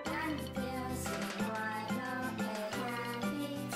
咱就是快樂的兄弟。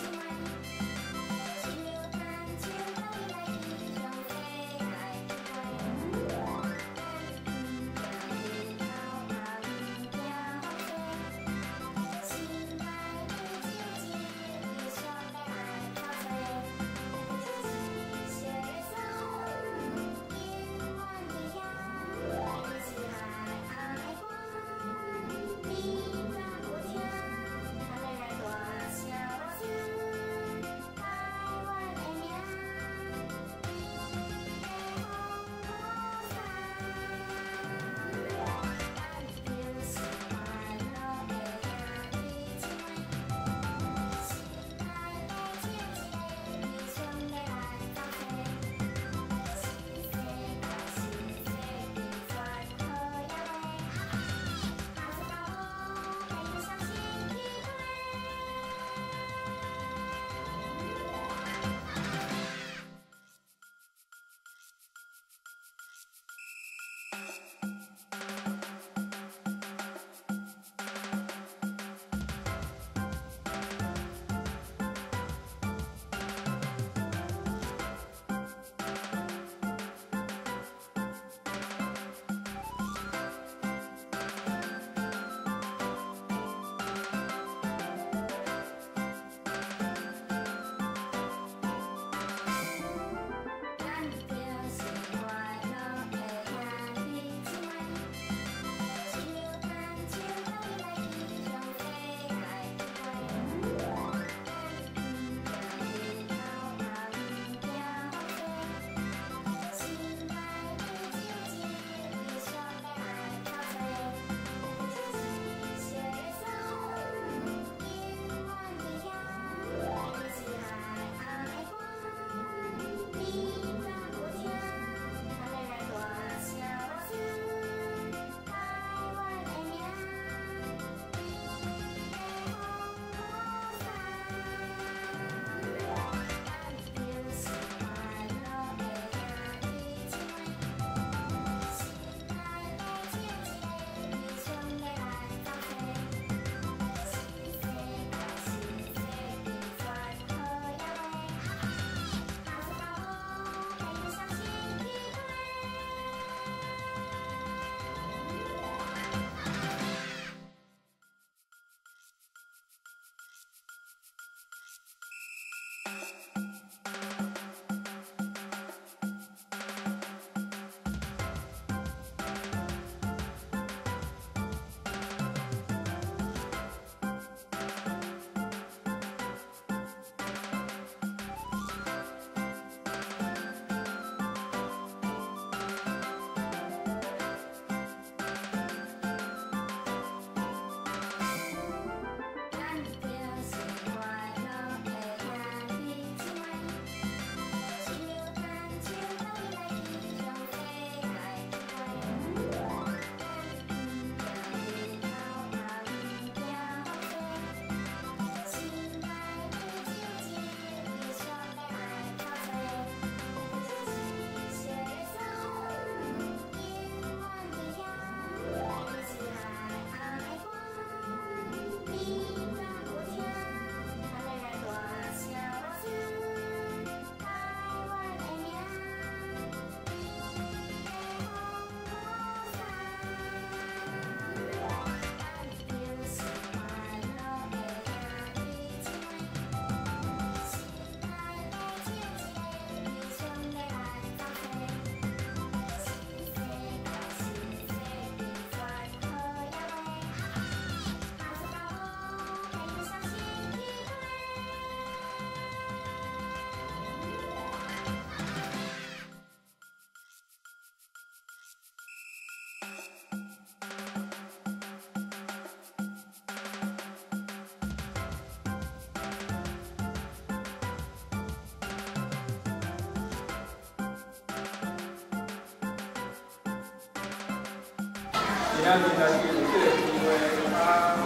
今仔日來有這個機會，啊，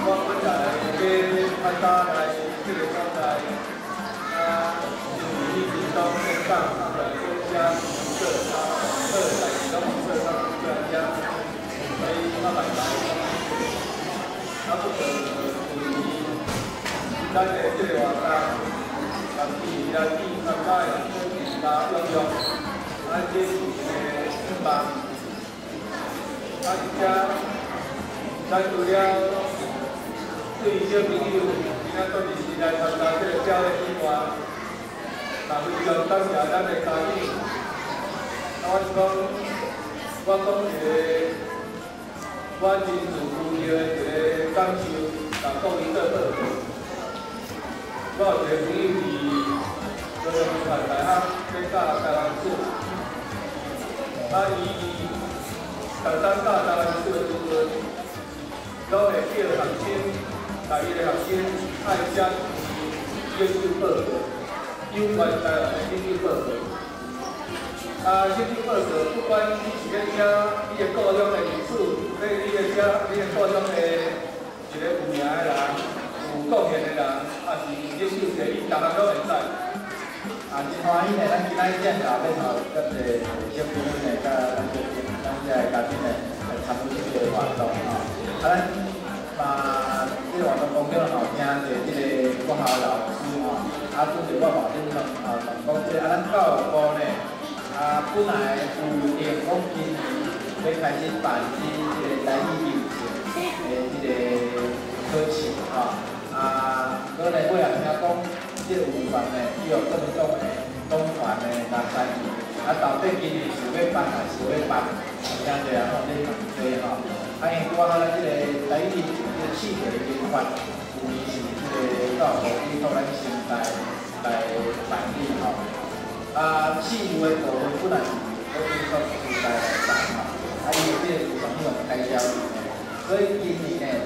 我本來欲較早來這個所在，啊，因為疫情中中斷，啊，來講遮做啊，好代誌攏無做，啊，做來遮，所以較慢來。啊，不過有咱的這個活動，共支持來去參加的人，真踴躍，啊，這是一個希望。啊，而且咱除了對小朋友今仔準時來參加這個表演以外，嘛非常感謝咱的家長。啊，我是講，我講一個我真自負的一個感受，共各位做報告。我有一個朋友佇高雄師範大學咧教台灣史，啊，伊逐當教台灣史的時陣，攏會叫學生，來伊的學生愛寫一篇研究報告，有關台灣的研究報告。啊，研究報告不管你是咧寫你的故鄉的歷史，咧你咧寫你的故鄉的一個有名的人、有貢獻的人，抑是研究者，伊逐項攏會使。啊，真歡喜呢！咱今仔日見到尾頭，遮濟小朋友呢，佮咱這邊，咱遮的家長呢，來參與這個活動吼。啊，咱嘛，這個活動當中吼，誠濟這個國校老師吼，啊，拄著我嘛恁問啊問講這個，啊，咱教育部呢，啊，本來有定講今年欲開始辦理這個台語認證的這個考試吼，啊，閣呢尾仔聽講，這個有關呢，去予國民黨的黨團呢來參與，啊，到底今年是欲辦抑是無欲辦？誠濟人攏咧問這吼，啊，因為拄仔好咱這個台語認證這個試題的研發，有年是這個教育部委託咱成大來辦理吼。啊，試有的部分本來是閣委託師大來辦吼，啊，因為這個預算彼種開銷呢，所以今年呢，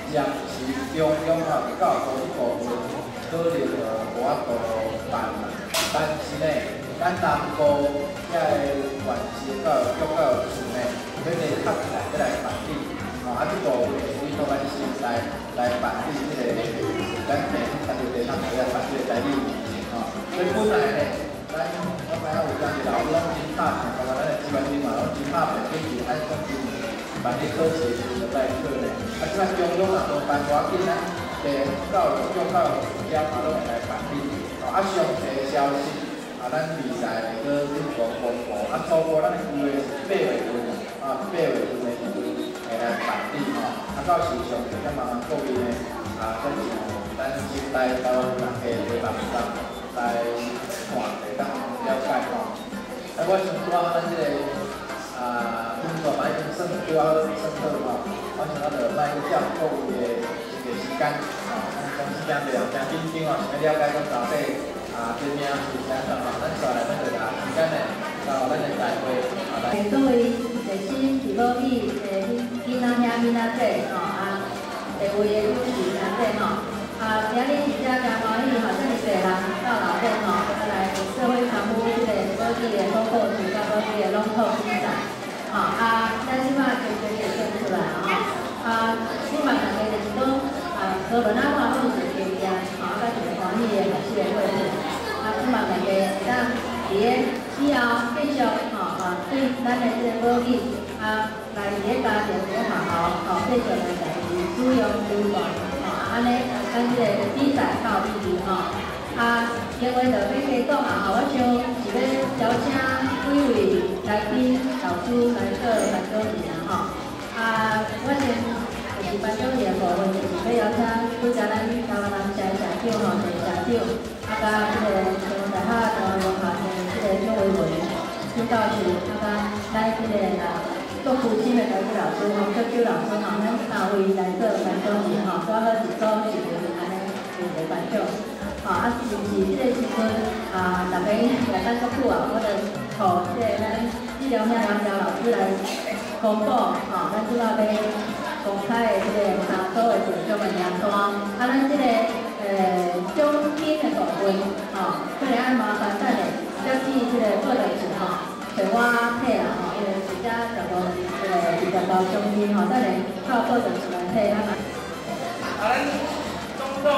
暫時中央吼教育部這部分可能就無法度辦啦，但是呢，咱南部遐个縣市教育局教育處呢，欲聯合起來欲來辦理，吼，啊，這部分會委託咱成大來辦理這個，咱地三條地方來辦這個台語認證吼，所以本來呢，咱我知影有誠濟老師攏真拍拼，包括咱的志願者嘛攏真拍拼，準備愛講今年辦理考試的時陣就來考呢。啊，這擺中央若無辦，無要緊，咱地教育局教育處遮嘛攏會來辦理。吼，啊，詳細消息啊，咱未來會閣進一步公布。啊，初步咱的規劃是八月份，啊，八月份的時陣會來辦理吼。啊，到時詳細再麻煩各位呢，啊，再上咱成大台灣大學的網站來看，會當了解吼。啊，我想拄仔好咱這個啊，工作嘛已經算拄仔好算好吼。我想講就莫閣佔各位的一個時間，吼，咱公司誠濟人誠緊張哦，想欲了解講到底啊，這名是啥物吼，咱煞來咱就共時間呢，到咱的大會啊來。各位熱心佇母語的囡仔兄囡仔姐吼啊，地位的女士兄弟吼，啊，今日真正誠歡喜吼，遮爾濟人到樓頂吼，啊來社會參與這個母語的好故事佮母語的朗讀比賽，吼啊，咱這擺成績會選出來吼，啊，希望大家就是講啊，無論按怎攏有一個經驗，吼，啊，佮一個歡喜的學習的過程，啊，希望大家會當佇咧以後繼續吼啊，對咱的這個母語啊，來佇咧家庭佇咧學校吼，繼續來共伊使用流傳吼，啊，按呢，咱這個比賽較有意義吼。啊，因為就欲加講啊，吼，我想是欲邀請幾位來賓老師來做頒獎禮啦吼。啊，我先就是頒獎禮的部分，就是欲邀請負責咱台灣南社的社長吼，鄭社長，啊，佮這個中央大學台灣文化的這個蔣維文邱教授，啊，佮咱這個啊，國資深的台語老師吼，郭秋老師吼，咱三位來做頒獎禮吼，拄好一組一位按呢一個頒獎。吼，啊，是毋是這個時陣啊，大家來等足久啊，我就予這個咱治療兄楊老師來公布吼，咱這擺欲公開的這個三組的獎項的名單。啊，咱這個獎金的部分吼，可能愛麻煩等下才去這個報道處吼，揣我提啦吼，因為時間全部這個直接來。老乡亲吼，等下靠报上出来体啊。啊，咱总共，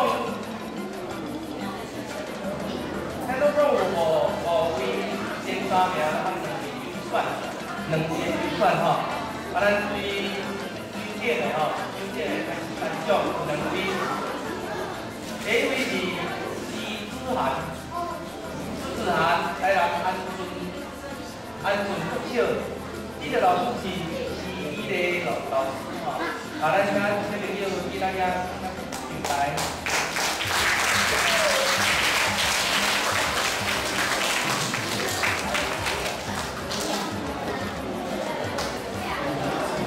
咱总共有五位前三名，啊，两位优选，两位优选吼。啊，咱对优点的吼，优点的开始颁奖有两位，第一位是施子涵，施子涵，台南安顺国小，这个老师是伊的老师吼。啊，咱请小朋友去咱遐上台。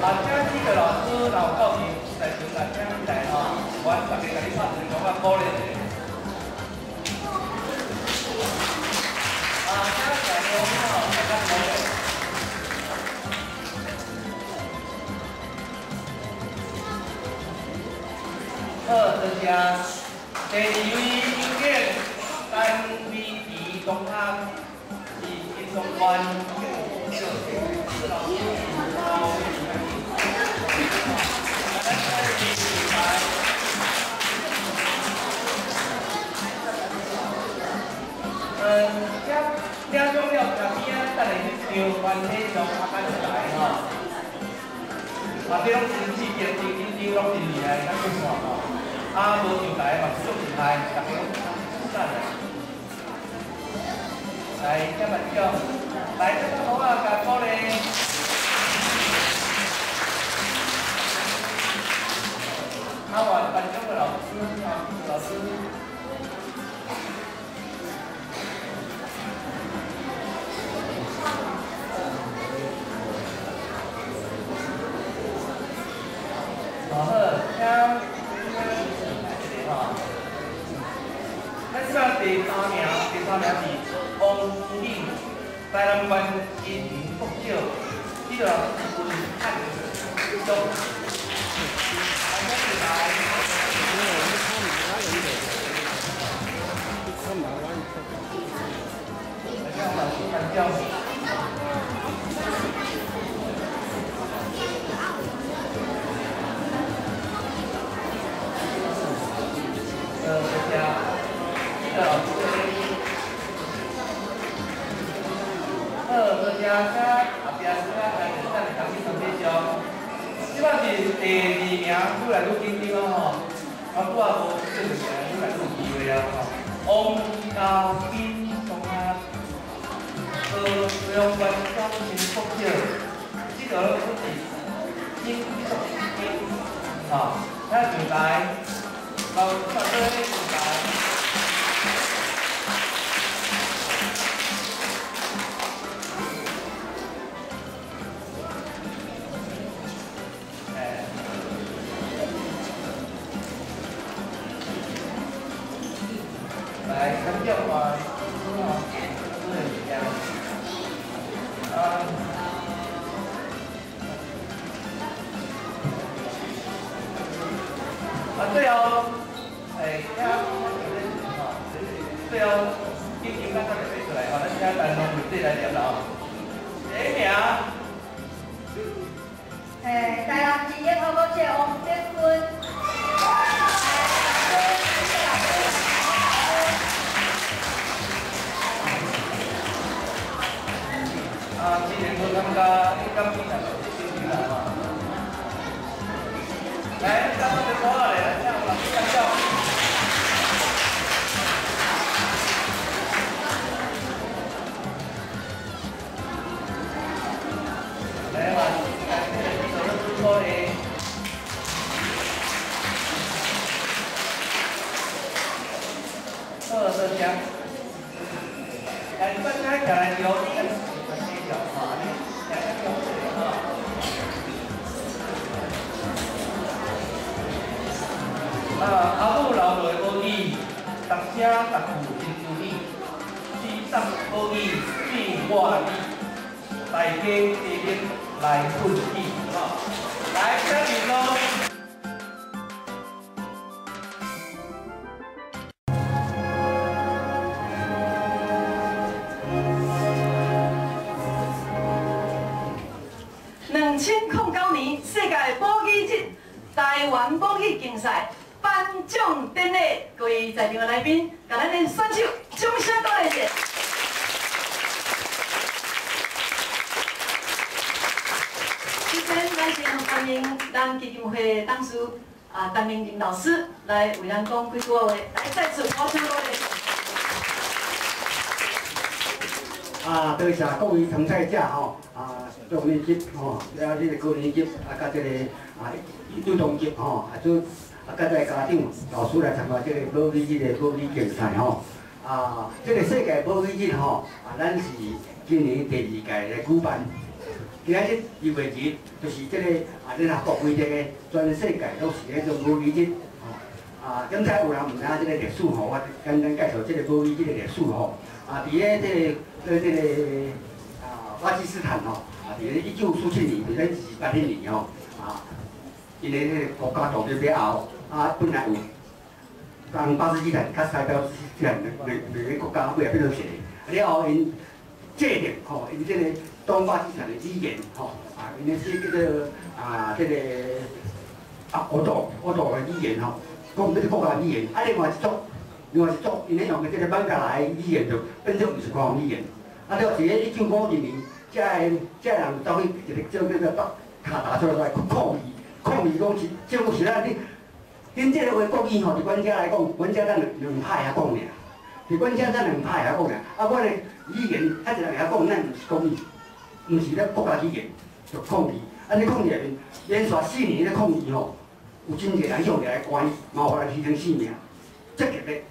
啊，请这个老师若有到场，在场来请起来吼，我大家共你拍一个鼓仔鼓励一下。啊，请起来吼，大家鼓励。好，多谢。第二位有请陈美琪同学，是金松县这个老师是高。领奖了，下边啊，等下去张欢喜奖较简来吼。啊，这拢真刺激，真紧张，拢真厉害，咱去看吼。啊，无上台嘛是足厉害，大家拢赞的。来，请颁奖，来，这个好啊，共鼓励。啊，我颁奖的老师，老师。好，请这个吼。咱这第三名，第三名是王思敏，台南县金平国小，这个老师是温汉中。好，多谢，请后壁请来等下同你同齐上。这摆是第二名，愈来愈紧张啊吼！啊，拄仔无这个名，愈来愈有机会啊吼。王家斌同学，高中县中心国小，这个拢是金属金，吼，请上台，老师上台。来，参照嘛，啊，最后，听，最后，紧张咱才会出来吼，咱请陈龙会姐来念啦吼。第一名，台南市一号国小王德坤。啊，之前无参加，你感觉哪会紧张啦吼？来，咱们就过来，咱请老师介绍。来嘛，来，这个做了主播的。好，多谢。来，你们请起来调。啊，阿母留落好语，逐声逐句真注意，诗送好语变我语，大家齐力来奋起，吼！来，请唱歌。2009年台灣母語競賽頒獎典禮，各位在場的來賓，共咱的選手掌聲鼓勵者。首先，咱先歡迎咱基金會董事啊，陳明仁老師來為咱講幾句話。來，再次鼓聲鼓勵。啊，多謝各位參賽者吼，啊，中年級吼，了這個高年級，啊，佮這個啊，幼童級吼，啊，做啊，佮這個家長、老師來參加這個母語日的母語競賽吼。啊，這個世界母語日吼，啊，咱是今年第二屆來舉辦。今仔日2月2日，就是這個啊，聯合國規定的，全世界攏是咧做母語日吼。啊，剛才有人毋知影這個歷史吼，我簡單介紹這個母語日的歷史吼。啊，佇咧這個啊巴基斯坦吼，啊，佇咧1947年，佇咧28彼年吼，啊，𪜶的彼個國家獨立了後，啊，本來有東巴基斯坦佮西巴基斯坦兩個國家，尾仔變做一個，了後𪜶制定吼，𪜶這個東巴基斯坦的語言吼，啊，𪜶的這叫做啊，這個啊，烏度的語言吼，講這個國家語言，啊，另外一族。另外一族，𪜶咧用的這個孟加拉的語言就變做毋是官方語言。啊，了佇咧1952年，這个人走去一個叫叫做卡達出來抗議，抗議講是政府是咱恁，恁這個話國語吼，佇阮遮來講，阮遮咱兩派曉講爾，佇阮遮咱兩派曉講爾。啊，阮的語言較濟人會曉講，咱毋是國語，毋是咧國家語言，就抗議。啊，你抗議內面連續4年咧抗議吼，有真濟人向來關，嘛有人犧牲性命，積極咧。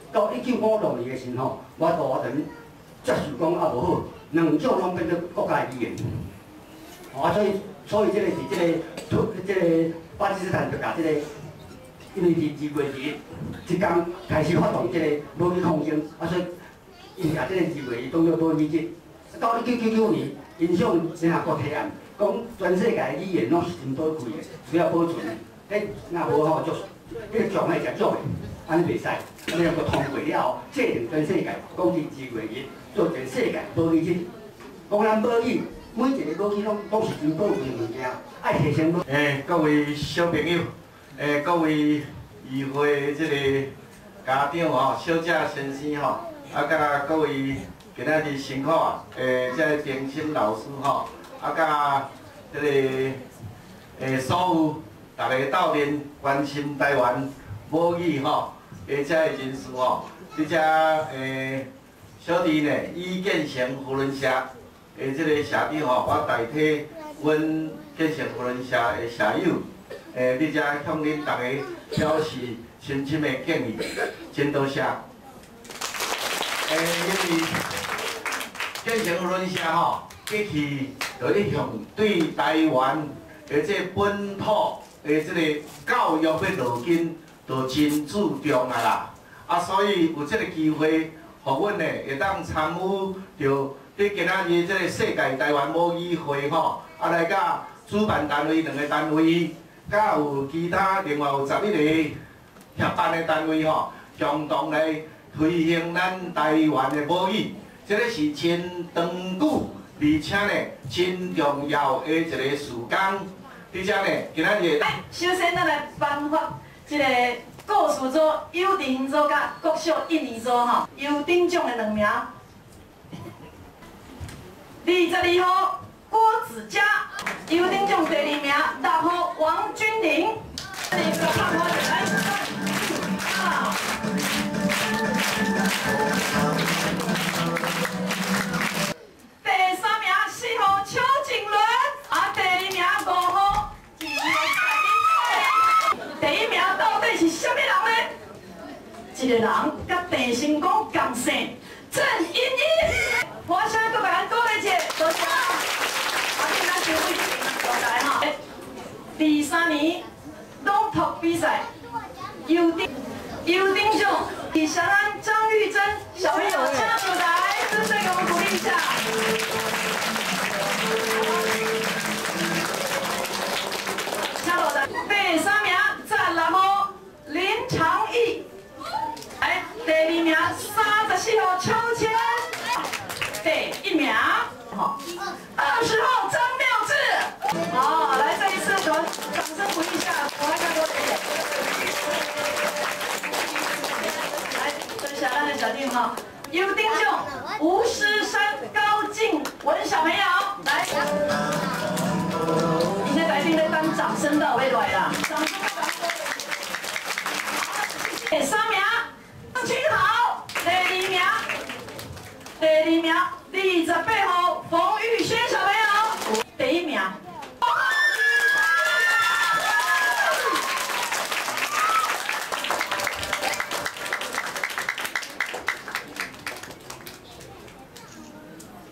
到1956年的時吼，我就接受講啊無好，兩種攏變做國家語言。啊，所以這個是這個巴基斯坦就共這個，因為是2月2日這工開始發動這個母語抗爭，啊，所以𪜶共這個2月2日當做母語日。到1999年，𪜶向聯合國提案，講全世界的語言攏是真寶貴的，需要保存的。彼若無吼，就彼個強的食弱的，按呢袂使。按呢閣通過了後，制定全世界講佇2月2日做一個世界母語日。講咱母語，每一個母語攏是真寶貴的物件，愛提升。各位小朋友，各位與會這個家長吼、小姐先生吼，啊，佮各位今仔日辛苦啊，這個評審老師吼，啊，佮這個所有大家鬥陣關心台灣母語吼，的這個人士吼，佇遮小弟呢，以建成扶輪社的這個社長吼，我代替阮建成扶輪社的社友，佇遮向恁大家表示深深的敬意，真多謝。因為建成扶輪社吼，過去就一向對台灣的這本土的這個教育欲落根，就真注重啊啦。啊，所以有這個機會，予阮呢會當參與著佇今仔日這個世界台灣母語會吼，啊來佮主辦單位兩個單位，佮有其他另外有11個協辦的單位吼，共同來推行咱台灣的母語，這個是真長久，而且呢真重要的一個事工。佇遮呢，今仔日來，首先咱來頒發這個故事組、幼稚園組佮國小一年組吼，優等獎的兩名。22號郭子嘉，優等獎第二名6號王君玲。第三名4號邱景倫，啊，第二名5號。第一名到底是啥物人呢？一個人佮鄭成功仝姓，鄭英英。我声閣共咱鼓勵者，多謝。啊，咱小伟落來吼。第三年朗讀比賽，優等獎，是小咱張玉珍小朋友，請上台，再給我們鼓勵一下。請落台。第三名16號林長義，來，第二名34號邱谦，第一名吼20號張妙智。好，來再一次掌聲鼓勵一下，歡迎。优丁奖吴诗珊高静文小朋友来。应该台顶咧等掌声到尾来啦，掌声。第三名，张群豪，第二名，第二名，28号冯玉轩小朋友，第一名。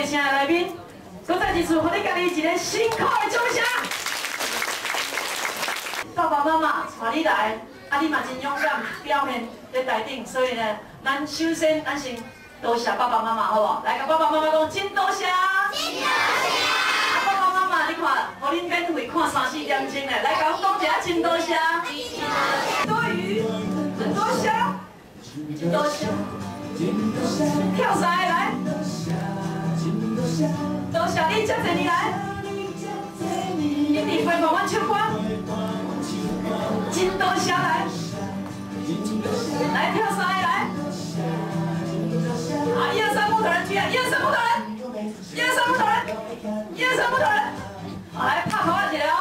亲爱的来宾，阁再一次，予你家己一个辛苦的掌声。爸爸妈妈带你来，啊，你嘛真勇敢表现伫台顶，所以呢，咱首先咱先多谢爸爸妈妈，好无？来，共爸爸妈妈讲，真多谢。真多谢。啊，爸爸妈妈，你看，予恁免费看3、4点钟咧，来，共阮讲一下，真多谢。真多鱼，真多谢，真多谢。跳三个来。多谢你这济年来，一直陪伴阮唱歌，真多谢来，来跳三个来，啊，1、2、3木头人举啊，1、2、3木头人，1、2、3木头人，1、2、3木头人，好来拍头仔一个哦，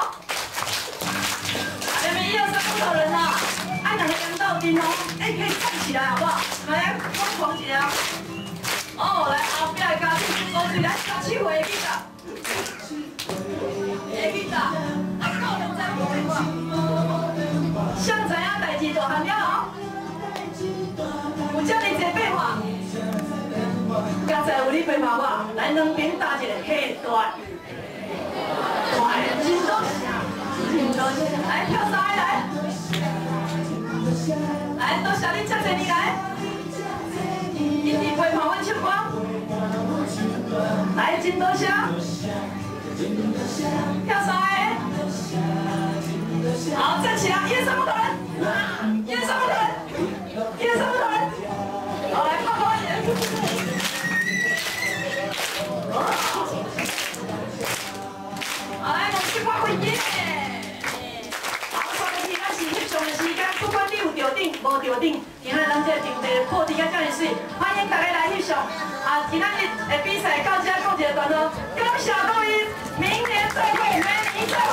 啊，你们1、2、3木头人啊，爱两个人斗阵哦，哎，可以站起来好不好？来疯狂一下。哦，来后壁的家长出高水，来17岁的囡仔，的囡仔，啊，够两知无？谁知影代志大汉了后，有这么济变化？刚才有你陪伴我，来两边搭一个嘿大，大真多谢，真多谢，来跳三个来，来多谢你这济年来。一直陪伴阮唱歌，来真多谢，跳三个，好站起来，1、2、3木头人，1、2、3木头人，1、2、3木头人，好来拍鼓一下，好来，两手拍开耶。好，煞落去，咱是翕相的时间，不管你有得奖无得奖，今仔咱这个场地布置甲遮尔媠，欢迎大家来翕相。啊，今仔日的比赛到这告一个段落，感谢各位，明年再会，明年再会。